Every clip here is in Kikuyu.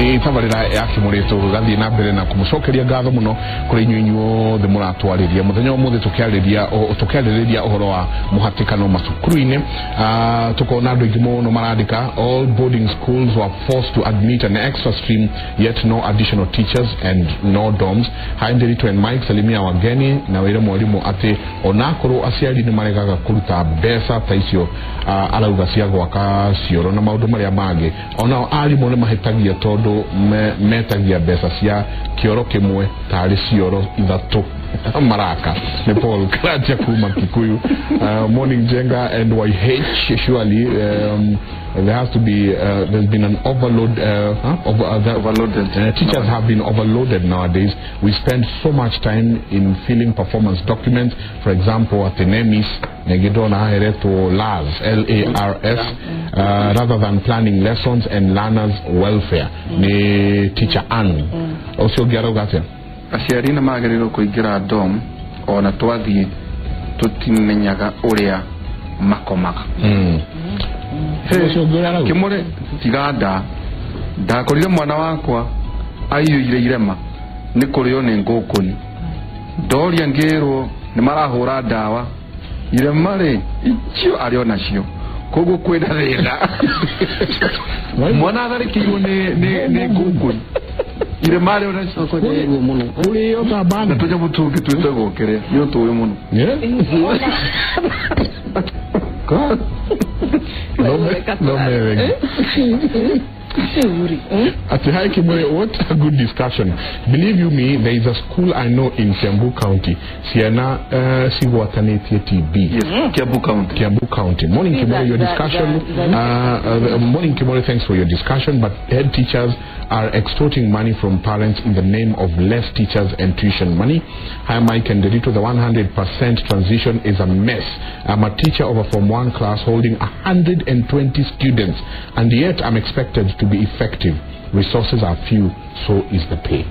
Nĩ tabarĩra ya Kĩmũrĩ, tũgathiĩ na mbere na kũmũcokeria ngatho mũno kũrĩ inyuĩ inyuothe mũratwarĩria. Mũthenya wa ũmũthĩ tũkĩarĩrĩria ũhoro wa mũhatĩkano macukuru-inĩ. Tũkona andũ aingĩ mũno marandĩka, all boarding schools were forced to admit an extra stream, yet no additional teachers and no dorms. Hi Ndiritu and Mike, salimia wageni na wĩre mwarimũ atĩ onakorwo aciari nĩ maregaga kũruta mbeca ta icio arauga cia gwaka cioro na maũndũ marĩa mangĩ, onao arimũ nĩ mahĩtagia tondũ metagia mbeca cia kĩoro kĩmwe tarĩ cioro ithatũ maraka. Nĩ Paul Karacha kuma Kikuyu. Morning Jenga and YH, surely there has to be there's been an overload, huh? Over, the, Overloaded. Teachers have been overloaded nowadays. We spend so much time in filling performance documents. For example, at NEMIS, Negidona heretwo LARS, LARS, rather than planning lessons and learners' welfare. Ni teacher Ann. Ũcio ũngĩ arauga atĩa? Aciari nĩ magĩrĩirwo kũingĩra dom, ona twathiĩ tũtimenyaga ũrĩa makomaga. Ũcio ũngĩ ũrĩa arauga? Kĩmũrĩ tiga nda ndakorire mwana wakwa aiyũire irema nĩ kũrĩo nĩ ngũkũni, ndoria ngĩrwo nĩ marahũra ndawa, irema rĩ icio arĩ o nacio, koguo kwĩna thĩna. Mwana atharĩkĩirwo nĩ ngũkũni, irema arĩ o nacio. Ruo mũno. Kũrĩo ta na bana. Tũnyamũ tũngĩ twĩtagwo kĩrĩa nĩ ũtũĩ mũno. Yeah? God. No me Rĩu rĩ, Ati hi Kimwe, what a good discussion. Believe you me, there is a school I know in Kiambu County. Ciana cigwatanĩtie TB. Yes, Kiambu County. Kiambu County. Morning See Kimore, your discussion. Morning Kimore, thanks for your discussion. But head teachers are extorting money from parents in the name of less teachers and tuition money. Hi Mike and Derito, the 100% transition is a mess. I'm a teacher of a Form 1 class holding 120 students, and yet I'm expected to be effective. Resources are few, so is the pay.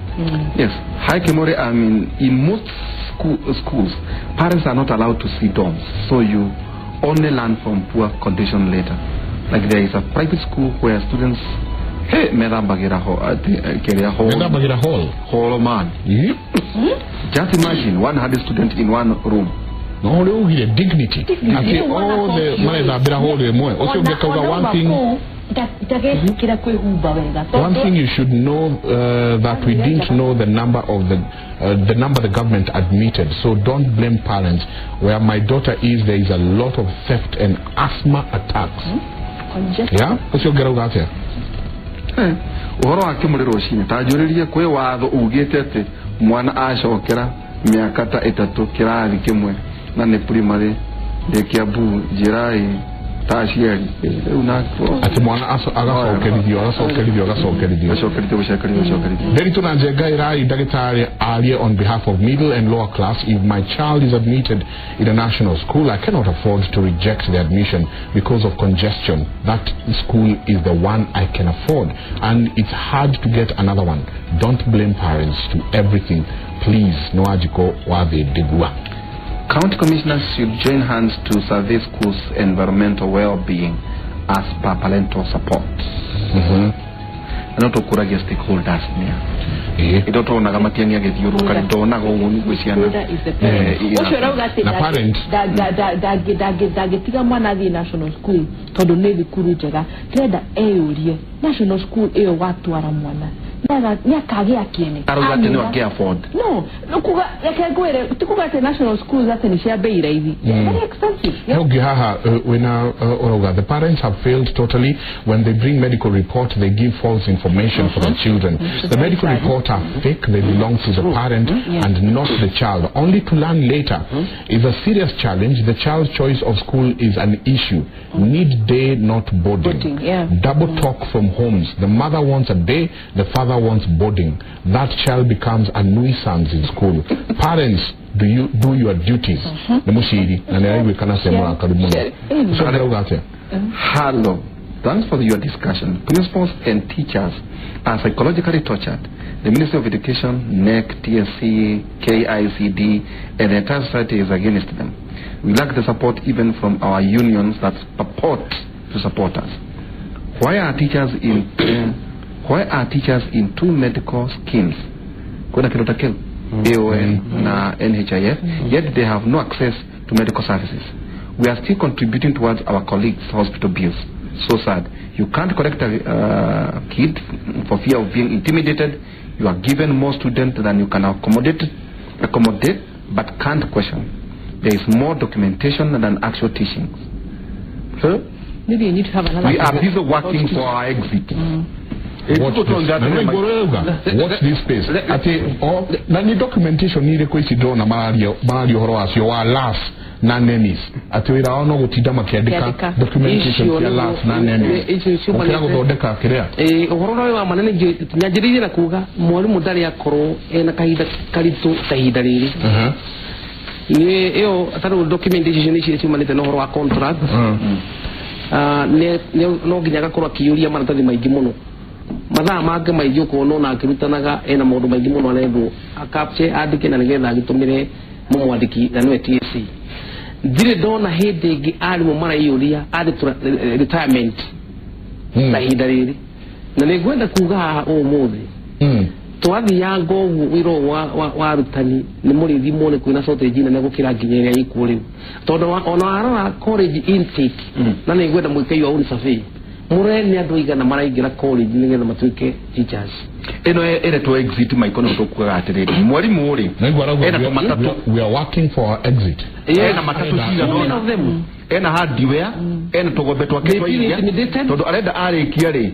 Yes. Hi Kimore, I mean, in most schools, parents are not allowed to see dorms, so you only learn from poor condition later. Like there is a private school where students, hey, methambagira ho, kĩrĩa hall, Methambagira hall. Hall man. Just imagine 100 students in one room. No ũrĩa ugire dignity atĩ othe marethambĩra hall ĩmwe. Ũcio ũngĩ akauga one thing ndagetĩkĩra kwĩhumba wega. One thing you should know, that we didn't know the number of the number the government admitted. So don't blame parents. Where my daughter is, there is a lot of theft and asthma attacks. Yeah, ũcio ũngĩ arauga atĩa? Ũhoro wa Kĩmũrĩ rũcinĩ ta njũrĩrie kwĩ watho ugĩte atĩ mwana acokera mĩaka ta ĩtatũ kĩrathi kĩmwe na nĩ primary ndĩ Kiambu, njĩra ĩ ta aciari rĩu nako Atĩ mwana agacokerithio, agacokerithio, agacokerithio. Gacokerithio, gũcokerithio, gũcokerithio. Nderitu na Njenga, ĩrai ndagĩtarĩ arie on behalf of middle and lower class. If my child is admitted in a national school, I cannot afford to reject the admission because of congestion. That school is the one I can afford, and it's hard to get another one. Don't blame parents to everything, please. No ajiko wathi ndigua. County commissioners should join hands to survey schools' environmental well-being as per parental support. Na no tũkũragia stakeholders nĩa ĩndo tuonaga Matiang'i agĩthiũrũrũka, ndonaga ũguo nĩguo ciana Stakeholder is the parent. Ũcio ũrauga atĩ Na parent. Ndangĩtiga mwana athiĩ national school tondũ nĩ thukuru njega, ndĩrenda eyũrie national school ĩyo watwara mwana nĩ akagĩa kĩene. Arauga atĩ no angĩ afford. No kuga, reke ngwĩre, ti kuga atĩ national schools atĩ nĩ cia bei raithi. Very expensive. He ũngĩ haha wĩna ũrauga the parents have failed totally. When they bring medical report, they give false information for the children. The medical report are fake. They belong to the parent and not the child, only to learn later. Is a serious challenge. The child's choice of school is an issue. Need day, not boarding. Boarding, yeah. Double talk from homes. The mother wants a day, the father wants boarding. That child becomes a nuisance in school. Parents, do you do your duties? Nĩ mũciri na nĩ araiguĩkana cia mũrakaru mũno. Ũcio arauga atĩa? Hello. Thanks for your discussion. Principals and teachers are psychologically tortured. The Ministry of Education, NEC, TSC, KICD, and the entire society is against them. We lack the support even from our unions that purport to support us. Why are teachers in Why are teachers in two medical schemes? Kuna kitu takel AON na NHIF, yet they have no access to medical services. We are still contributing towards our colleagues' hospital bills. So sad. You can't correct a kid for fear of being intimidated. You are given more students than you can accommodate, but can't question. There is more documentation than actual teachings. So maybe you need to have another. We are busy working for our exit. Watch this space. Ati na ni documentation ni ire ici ndona mararia uhoro wacio wa LAS na NEMIS. Ati wira wao no gutinda makiandika documentation ya LAS na NEMIS. Ukira guthondeka kiria. Uhoro ũrĩa wa manene nyanjĩrĩirie na kuga mwarimu ndarĩ akorwo ena kahinda karitũ ta ihinda rĩrĩ. Nĩ ĩyo tarĩu documentation ici ciumanĩte na ũhoro wa contract. No nginya agakorwo akĩiyũria maratathi maingĩ mũno. Mathaa mangĩ maingĩ ũkona ona akĩrutanaga ena maũndũ maingĩ mũno arendwo akapche andĩke na nĩgetha agĩtũmĩre mũmwandĩki na nĩwe TSC. Ndirĩ ndona hĩndĩ ĩngĩ arimũ maraiyũria retirement ta ihinda rĩrĩ. Na nĩngwenda kuga haha ũmũthĩ twathianga ũguo wĩra ũyũ wa arutani nĩ mũrĩthi muone kwĩna shortage nene gũkĩra nginya ĩrĩa ĩkuo rĩu. Tondũ ona warora college intake na nĩngwenda mwĩke wa survey mure nĩ andũ aigana maraingĩra college nĩgetha matuĩke teachers. Ĩno ĩretwo exit maiko nĩ tũkuaga atĩrĩrĩ mwarimu ũrĩ ena tũmatatũ. We are working for our exit. Ena matatũ cigana ũna, ena hardware, ena tũgombe twake twa iria tondũ arenda arĩkia rĩ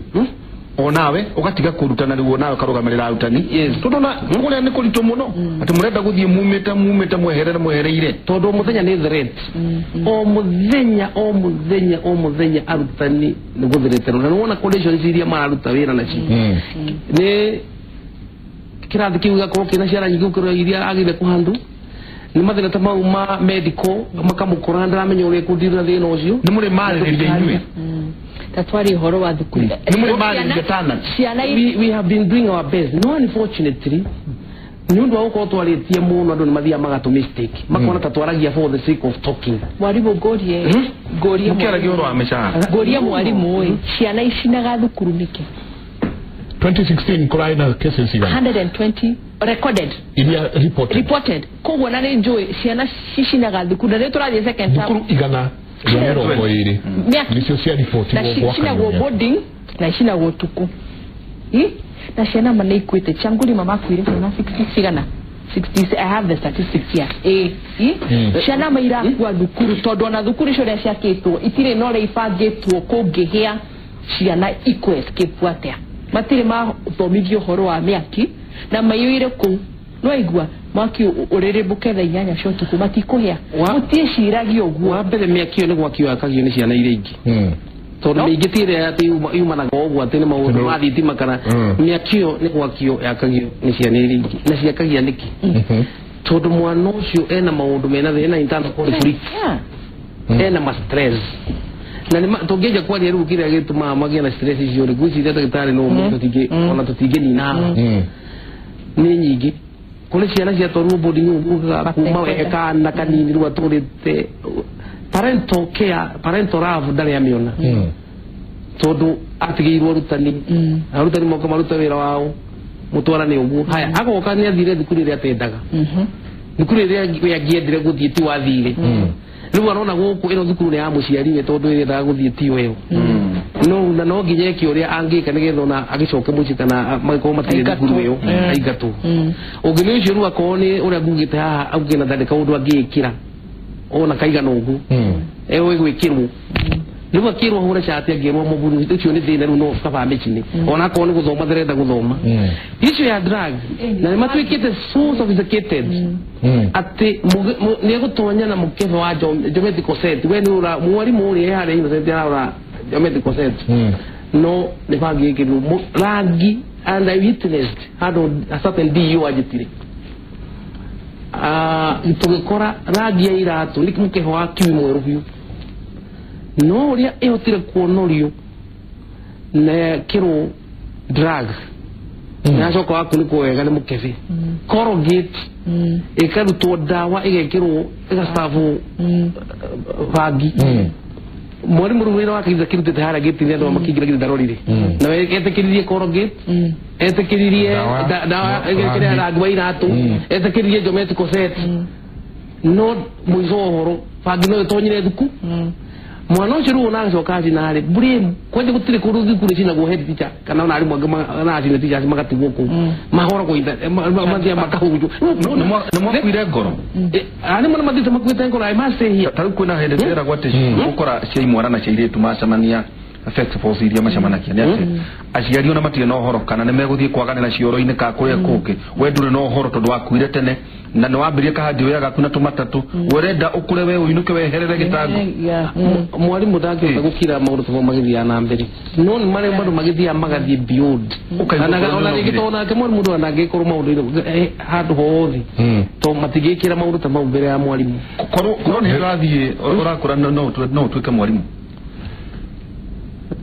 onawe ũgatiga kũrutana rĩu onawe ũkarũgamĩrĩra arutani tondũ na kũrĩa nĩ kũritũ mũno atĩ mũrenda gũthiĩ mumĩte mweherere mwehereire tondũ o mũthenya nĩ threat. O mũthenya arutani nĩ gũthreatenwo na nĩwona conditions iria mararuta wĩra nacio nĩ kĩrathi kĩu gĩgakorwo kĩna ciana nyingĩ gũkĩra iria agĩrĩire kũhandũ. Nĩ mathĩna ta mau ma medical makamũkora ndaramenya ũrĩa ekũndira na thĩna ũcio. Nĩ mũrĩ marĩrĩria inyuĩ tatwari horo wa thukuru. We have been doing our best. No, unfortunately, nĩ ũndũ wa gũkorwo twarĩtie mũno andũ nĩ mathiaga magatũ mistake makona ta twaragia for the sake of talking. Mwarimu ngũrie mũkĩaragia ũhoro wa mĩcara. Ngũrie mwarimũ ĩ ciana icinaga thukuru nĩkĩ? 2016 kũrarĩ na cases igana 120 recorded iria reported. Koguo na nĩ njũĩ ciana cicinaga thukuru na nĩ tũrathiĩ second term. Thukuru igana rĩa mĩrongo ĩrĩ nĩcio cia ripotirwo na icinagwo boarding na icinagwo ũtukũ na ciana ma nĩ ikuĩte. Changuli mama akuire ciana 60 cigana 60. I have the statistics here. Ciana ma irakua thukuru tondũ ona thukuru icio ũrĩa ciakĩtwo itirĩ na ũrĩa ibangĩtwo kũngĩhĩa ciana ikũ escape atĩa. Matirĩ mathomithio ũhoro wa mĩaki na maiyũire kũu. Nĩwaigua mwaki ũrĩrĩmbũke thaa 8 cia ũtukũ matikũhĩa. Mũtiĩciragia ũguo. Wa mbere mĩaki ĩyo nĩ gwakio yakagio nĩ ciana iria ingĩ tondũ mĩingĩ ti ĩrĩa atĩ yumanaga ũguo atĩ nĩ maũndũ ma thitima kana mĩaki ĩyo nĩ gwakio yakagio nĩ ciana iria ingĩ. Na ciakagia nĩkĩ? Tondũ mwana ũcio ena maũndũ mena thĩna internal conflict, ena ma stress na nĩ tũngĩanjia kwaria rĩu kĩrĩa gĩtũmaga magĩe na stress icio rĩ ngwĩciria ndagĩtarĩ no ona tũtingĩnina haha nĩ nyingĩ. Kũrĩ ciana ciatwarirwo boarding ũguo kuma we kana kanini rĩu atũrĩte parental care, parental love ndarĩ amĩona tondũ atigĩirwo arutani arutani moka maruta wĩra wao mũtwarane ũguo. Haya agoka nĩ athire thukuru ĩrĩa atendaga, thukuru ĩrĩa we angĩendire gũthiĩ ti wathire. Rĩu arona gũkũ ĩno thukuru nĩ ya mũciari we tondũ ĩrĩa endaga gũthiĩ tiyo ĩyo. No na no nginya eke ũrĩa angĩka nĩgetha ona agĩcoke mũciĩ kana magĩkorwo matirĩ thukuru ĩyo aingatwo. Ũngĩ nĩ ũcio rĩu akorwo nĩ ũrĩa ngugĩte haha auge na ndarĩ kaũndũ angĩĩkĩra ona kaigana ũguo ĩgwĩkĩrwo rĩu akĩrwo ahũre cati angĩrwo mũburu ũcio nĩ thĩna rĩu no kaba mĩcine ona akorwo nĩ gũthoma ndĩrenda gũthoma. Issue ya drug na nĩ matuĩkĩte so sophisticated atĩ nĩ egũtonya na mũkebe wa geometrical set. We nĩ ũra mwarimũ ũrĩa harĩa Innocent ararora geometrical set no nĩ bangi ĩkĩrwo rangi and I witnessed handũ a certain DU anjĩtire tũgĩkora rangi ya iratũ nĩ mũkebe wa kiwi mwerũ biũ no ũrĩa ĩhotire kuonorio na ĩkĩrwo drug nacoka wakunĩkwo wega nĩ mũkebe Colgate ĩkarutwo ndawa ĩgekĩrwo ĩgacabwo bangi Mwarimu rĩu wĩra wake githĩ akĩrutĩte harĩa gate-inĩ andũ makĩingĩra githĩ ndarorire. Na etĩkĩririe Colgate, etĩkĩririe dawa ĩkĩrĩa rangi wa iratũ, etĩkĩririe geometrical set. No mũico wa ũhoro bangi no ĩtonyire thuku. Mwana ũcio rĩu ona agacoka acina rĩ blame kwanja gũtirĩ kũndũ thukuru icinagwo head teacher kana ona arimũ angĩ na acina teachers magatigwo kũu mahoragwo mathiaga makahunjwo. Nĩ mwakuire ngoro. Arimũ nĩ mathiĩte makuĩte ngoro. I must say here ta rĩu kwĩna hĩndĩ twĩragwo atĩ gũkora cia imwana na cia airĩtu macemania festivals iria macemanagia nĩ atĩ aciari ona matirĩ na ũhoro kana nĩ megũthiĩ kwaganĩra cioro-inĩ ka kũrĩa kũngĩ we ndũrĩ na ũhoro tondũ wakuire tene na nĩ wambĩrĩrie kahandi wĩra gaku na tũmatatũ ũrenda ũkũre we ũinũke weherere gĩtango. Mwarimũ ndangĩhota gũkira maũndũ ta mau magĩthiaga na mbere no nĩ marĩa maũndũ magĩthiaga magathiĩ beyond. Ona rĩngĩ to onake mwarimũ ndũ angĩkorwo maũndũ-inĩ handũ hothe to matingĩkĩra maũndũ ta mau mbere ya mwarimũ. Korwo nĩ ũrathiĩ ũrakũra no ũtuĩke mwarimũ.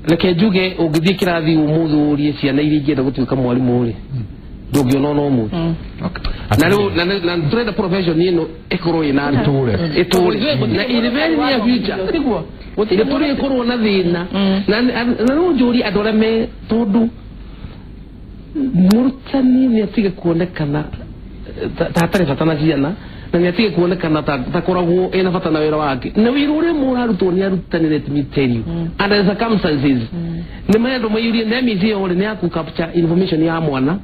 Reke njuge ũngĩthiĩ kĩrathi ũmũthĩ ũrie ciana iria ingĩenda gũtuĩka mwarimũ rĩ ndũngĩona ona ũmwe. Na rĩu na tũrenda profession ĩno ĩkorwo ĩna ĩtũre na in very near future tiguo gũtirĩ ĩkorwo na thĩna. Na no njũrie andũ arĩa me tondũ mũrutani nĩ atige kuonekana ta hatarĩ bata na ciana na nĩ atige kuonekana takoragwo ena bata na wĩra wake na wĩra ũrĩa mũrarutwo nĩ arutani let me tell you under the circumstances nĩ marendwo maiyũrie nemici ĩyo rĩ nĩ ya capture information ya mwana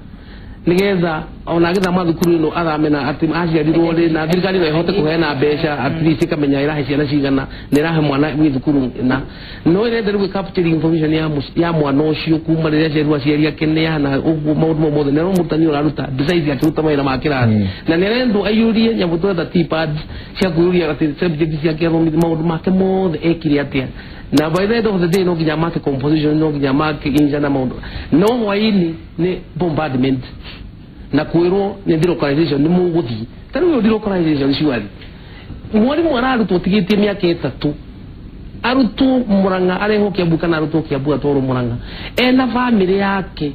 nigetha ona agĩthama thukuru ĩno athame na atĩ aciarirwo rĩ na thirikari no ĩhote kũheana mbeca at least ĩkamenya ĩrahe ciana cigana na ĩrahe mwana gwĩ thukuru na no ĩrenda rĩu capture information ya mwana ũcio kuma rĩrĩa aciarirwo aciari ake nĩ ana ũguo maũndũ mau mothe na no mũrutani ũraruta besides akĩruta mawĩra ma kĩrathi na nĩ arendwo aiyũrie nyamũ twetha T-pads cia kũiyũria atĩ subject ciake athomithie maũndũ make mothe ekire atĩa na by the end of the day no nginya make composition no nginya make inja na maũndũ no hwaĩ-inĩ nĩ bombardment na kwĩrwo nĩ delocalization nĩ mũgũthiĩ ta rĩu delocalization surely mwarimũ ararutwo tigĩtie mĩaka 3 arutwo Murang'a arehwo Kiambu kana arutwo Kiambu atwarwo Murang'a ena family yake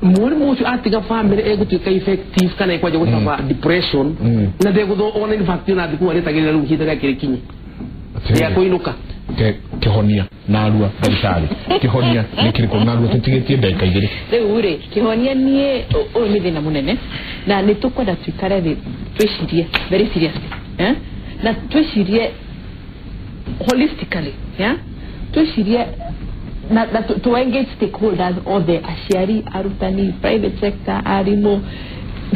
mwarimũ ũcio atiga family egũtuĩka effective kana ekwanja gũcaba depression na ndegũtho ona in fact ona thikũ arĩtagĩrĩra rĩu ihinda rĩake rĩkinye rĩa kũinũka. Kĩhonia narua ndagĩtarĩ kĩhonia nĩ kĩrĩkũ narua tũtigĩtie ndagĩka 2 rĩu rĩ kĩhonia niĩ ũyũ nĩ thĩna mũnene na nĩ tũkwenda tũikare thĩ twĩcirie very seriously na twĩcirie holistically twĩcirie na to engage stakeholders othe aciari arutani private sector arimũ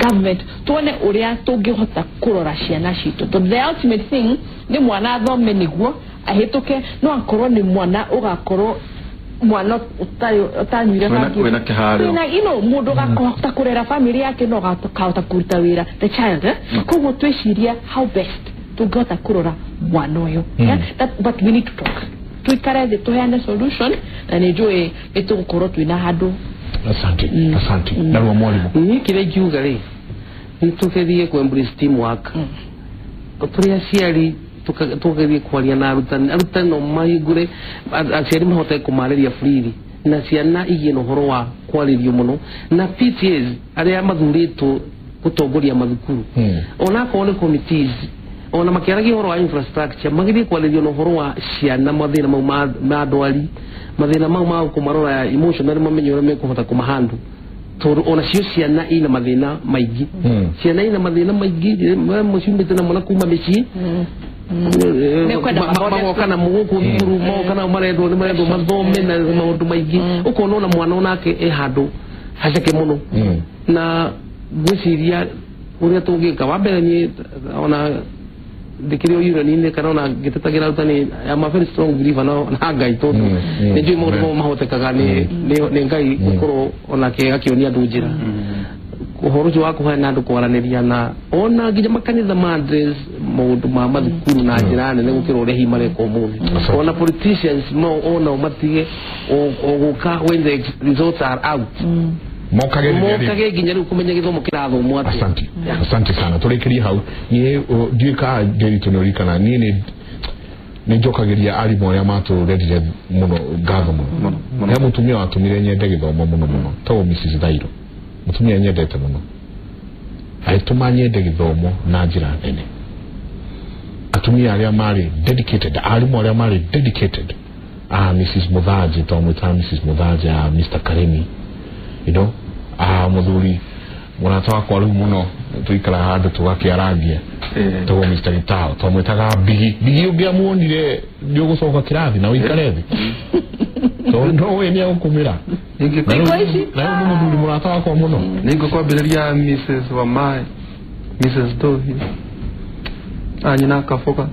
government tuone ũrĩa tũngĩhota kũrora ciana citũ tondũ the ultimate thing nĩ mwana athome nĩguo ahĩtũke no akorwo nĩ mwana ũgakorwo mwana ũtanyuire bangi wĩna kĩharo na you know mũndũ ũgakũhota kũrera family yake no ũgakahota kũruta wĩra the child koguo twĩcirie how best tũngĩhota kũrora mwana ũyũ. But we need to talk tuikare thĩ tũheane solution na nĩ njũĩ nĩ tũgũkorwo twĩna handũ. Asante, asante. Narua mwalimu. Niĩ kĩrĩa ingiuga rĩ nĩ tũgerie kũ embrace teamwork. Tũrĩ aciari tũgerie kwaria na arutani arutani no mahingũre aciari mahote kũmarĩria freely na ciana igĩe na ũhoro wa kwarĩrio mũno na PTAs arĩa mathurĩtwo gũtongoria mathukuru onakorwo nĩ committees ona makĩaragia ũhoro wa infrastructure magĩrie kwarĩrio na ũhoro wa ciana mathĩna mau ma ndwari mathĩna mau ma kũmarora emotionally mamenye ũrĩa mekũhota kũmahandle tondũ ona cio ciana ina mathĩna maingĩ ciana ina mathĩna maingĩ mũciumĩte namo na kuma mĩciĩ magoka na gũkũ thukuru magoka nao marendwo nĩ marendwo mathome na maũndũ maingĩ ũkona ona mwana onake e handũ haceke mũno na ngwĩciria ũrĩa tũngĩka wa mbere niĩ ona ndĩkĩrĩ o union-inĩ kana ona ngĩtetagĩra arutani I'm a very strong believer na Ngai tondũ nĩ njũĩ maũndũ mau mahotekaga nĩ Ngai gũkorwo onake akĩonia andũ njĩra ũhoro ũcio wa kũheana andũ kwaranĩria na ona nginya makanitha ma address maũndũ ma mathukuru na njĩra nene gũkĩra ũrĩa hihi mareka ũmũthĩ ona politicians no onao matige gũka when the results are out mokage nginya rĩu kũmenya gĩthomo kĩrathomwo atĩa. Asante, asante sana tũrĩkĩrie hau niĩ ndiũĩ kana Ndiritu nĩ ũririkana niĩ nĩ njokagĩria arimũ arĩa matũrerire mũno ngatho mũno he mũtumia watũmire nyende gĩthomo mũno mũno tagwo Mrs. Thairo mũtumia nyendete mũno agĩtũma nyende gĩthomo na njĩra nene atumia arĩa marĩ dedicated arimũ arĩa marĩ dedicated Mrs. Muthanji twamwĩtaga Mrs. Muthanji, Mr. Karimi, you know, mũthuri mũrata wakwa rĩu mũno tũikaraga handũ tũgakĩarangia tũgwo Mr. Gitao twamwĩtaga Bigi. Bigi ũngĩamuonire nĩ ũgũcoka kĩrathi na ũikare thĩ tondũ no we nĩ egũkũmĩra. Na rĩu nĩ mũthuri mũrata wakwa mũno. Nĩngũkwambĩrĩria Mrs. Wamai, Mrs. Dohi, anyina Kaboga,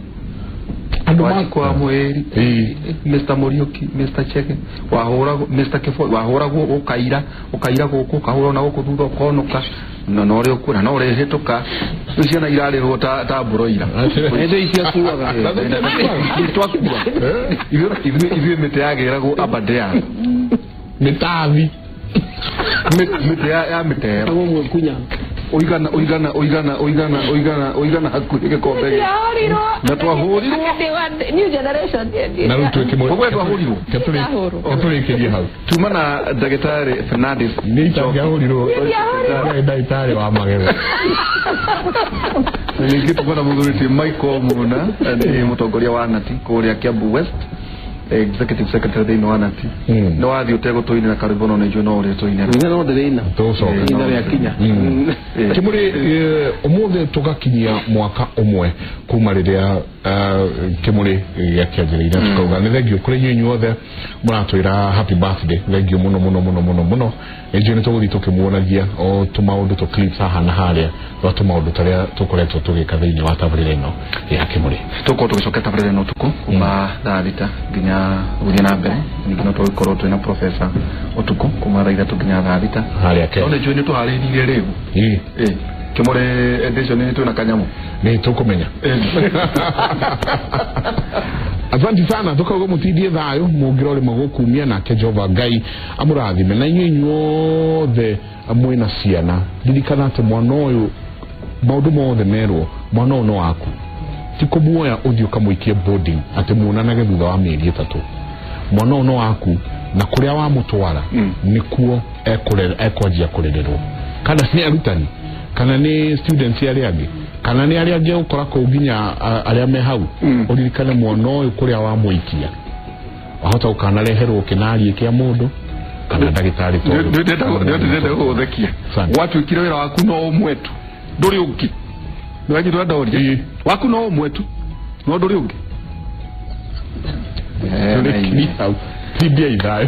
Wanjikũ Mweri, Mr. Muriuki, Mr. Chege, wahũragwo Mr. Kĩboi, wahũragwo ũkaira, ũkaira gũkũ, ũkahũrwo na gũkũ thutha ũkonũka, na no ũrĩ ũkuona, no ũrĩhĩtũka. Rĩu ciana irarĩrwo ta mbũroira. Nĩcio icio akuaga. Twakua. Ithuĩ mĩtĩ yagĩragwo Aberdare. Mĩtathi. Mĩtĩ ya mĩtero. Agwo mwĩkunya. Ũigana ũigana ũigana ũigana ũigana ũigana hakuhĩ gĩkombe gĩkĩ. Na twahũrirwo. New generation. Na rĩu twĩke Ũguo twahũrirwo. Tũrĩkĩrie hau. Tuma na ndagĩtarĩ Fernandes. Nĩ itangĩahũrirwo. Nĩ ndagĩtarĩ wa magego. Ningĩ tũkona mũthuri ti Michael Muna, nĩ mũtongoria wa Nati kũrĩa Kiambu West, executive secretary thĩinĩ wa Nati. Nĩ wathiĩ ũtegũtũinĩra karwĩmbo no nĩ njũĩ no ũrĩtũinĩra. Nĩ no ndĩrĩina. Tũgũcoka. Ihinda rĩakinya. Kĩmũrĩ ũmũthĩ tũgakinyia mwaka ũmwe kuma rĩrĩa kĩmũrĩ gĩakĩanjĩrĩire, tukauga nĩ thengio kũrĩ inyuĩ inyuothe mũratwĩra happy birthday. Thengio mũno mũno mũno mũno mũno. Nĩ njũĩ nĩ tũgũthiĩ tũkĩmuonagia o tũmaũndũ tũ clips haha na harĩa rwa tũmaũndũ tũrĩa tũkoretwo tũgĩka thĩinĩ wa tabarĩra ĩno ya Kĩmũrĩ. Tũkorwo tũgĩcokia tabarĩra ĩno ũtukũ kuma thaa 6 nginya gũthiĩ na mbere. Ningĩ no tũgĩkorwo twĩna professor ũtukũ kuma thaa 3 nginya thaa 6. Harĩa Kenya. No nĩ njũĩ nĩ tũharĩrĩirie rĩu. Kĩmũrĩ edition nĩ twĩna kanyamũ. Nĩ tũkũmenya. Asante sana, tukauga mutindie thayo mũngĩrore magũkumia nake Jehova Ngai amũrathime. Na inyuĩ inyuothe mwĩna ciana, ririkana atĩ mwana ũyũ maũndũ mothe merwo, mwana ũyũ no waku. Ti kũmuoya ũthiĩ ũkamũikie boarding atĩ muonanage thutha wa mĩeri 3. Mwana ũyũ no waku, na kũrĩa wamũtwara nĩkuo ekwanjia kũrererwo, kana nĩ arutani, kana nĩ students arĩa angĩ, kana nĩ arĩa angĩ ũkora kũu nginya arĩa me hau. Ũririkane mwana ũyũ kũrĩa wamũikia wahota gũkanareherwo kĩnarie kĩa mũndũ kana ndagĩtarĩ. Ndĩrenda gũgũthekia. Watuĩkire wĩra waku no ũmwe tu, ndũrĩ ũngĩ. Nĩwanyitwo ndoria waku no ũmwe tu, no ndũrĩ ũngĩ. Tũrĩkirie hau. Tindiai thayũ.